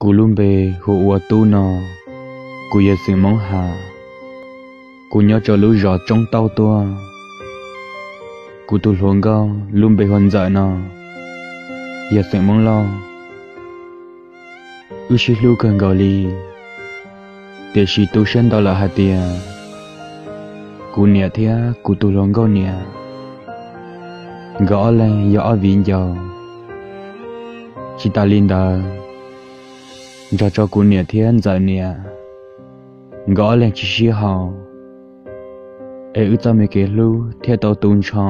Kuv lub npe hu ua Tub no, kuv yog xeem Hmoob Has. Kuv nyob rau lub zos Tsoob Tauj tuaj. Kuv tus hluas nkauj lub npe hu ua Ntxawm no, yog xeem Hmoob Lauj. Wb sib hlub kawg nkaus li, tiam sis tu siab ntau lawm hais tias kuv niam thiab kuv tus hluas nkauj niam, nkawd ob leeg yog ob viv ncaus. Tsis tas li ntawd, nrog rau kuv niam thiab Ntxawm niam, nkawd ob leeg tsis sib haum, es wb txoj me kev hlub thiaj tau tu nrho,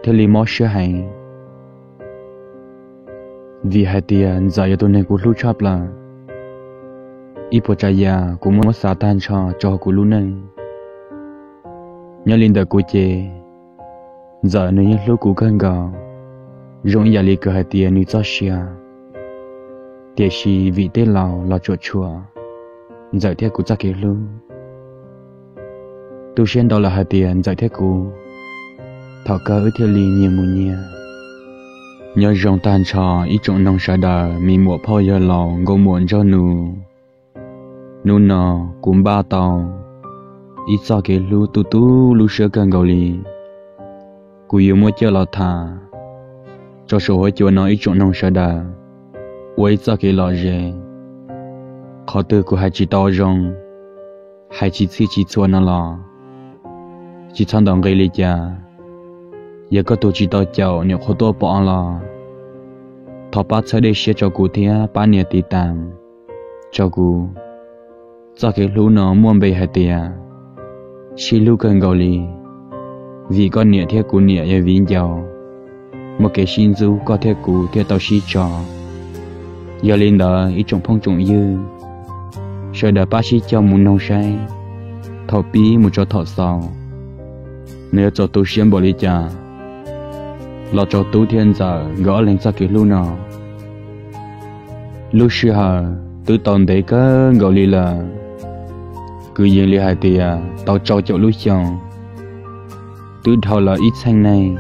thiaj li mob siab heev. Vim hais tias Ntxawm yog tus neeg kuv hlub tshaj plaws, ib puas tsav yam kuv muab xav tag nrho rau kuv lub neej. Nyob li ntawm kuv ces, Ntxawm nws yeej hlub kuv kawg nkaus, zoo ib yam li kawg hais tias nws txoj sia, tiam sis vim tej laus los tsuam tshuam Ntxawm thiab kuv txoj kev hlub. Tu siab ntau lawm hais tias Ntxawm thiab kuv, thaum kawg wb thiaj li nyias mus nyias. Nyob zoo tag nrho ib tsoom noog sawv daws, me muam phauj yawg laus, nkauj muam nraug nus. Hnub no kuv npaj tau ib txoj kev hlub tu tu lub siab kawg nkaus li, kuv yuav muab coj los tham rau saum huab cua no ib tsoom noog sawv daws ua ib txoj kev lom zem. Qhov twg kuv hais tsis tau zoo, hais tsis txhij tsis txhua no los tsis txhob ntaus nqi li cas. Yog koj tus tsis tau caum nyuam qhuav tuaj pom los thov pab txhawb dej siab rau kuv thiab pab nias tiv tas rau kuv. Txoj kev hlub no muaj npe hais tias sib hlub kawg nkaus li, vim koj niam thiab kuv niam yog viv ncaus, muaj kev sib ntxub koj thiab kuv thiaj tau sib tso. Yog li ntawd ib tsoom phooj tsoom ywg, sawv daws pab sib cog mus noog saib, thaum pib mus rau thaum xaus, nws yuav txaus tu siab npaum li cas los rau Tub thiab Ntxawm nkawd ob leeg txoj kev hlub no. Lub sij hawm twb tau ntev kawg nkaus li lawm, kwv yees li hais tias tau rau caum lub xyoo, twb dhau lawm ib txheej neeg.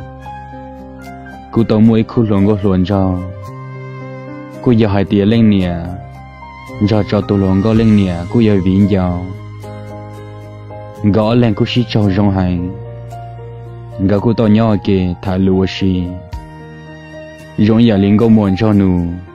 Kuj tau muaj ib khub hluas nkauj hluas nraug, kuj yog hais tias leej niam nrog rau tus hluas nkauj leej niam kuj yog viv ncaus. Nkawd ob leeg kuj sib raug zoo heev, nkawd kuj tau nyob ua ke tham lus ua si zoo ib yam li nkauj muam nraug nus.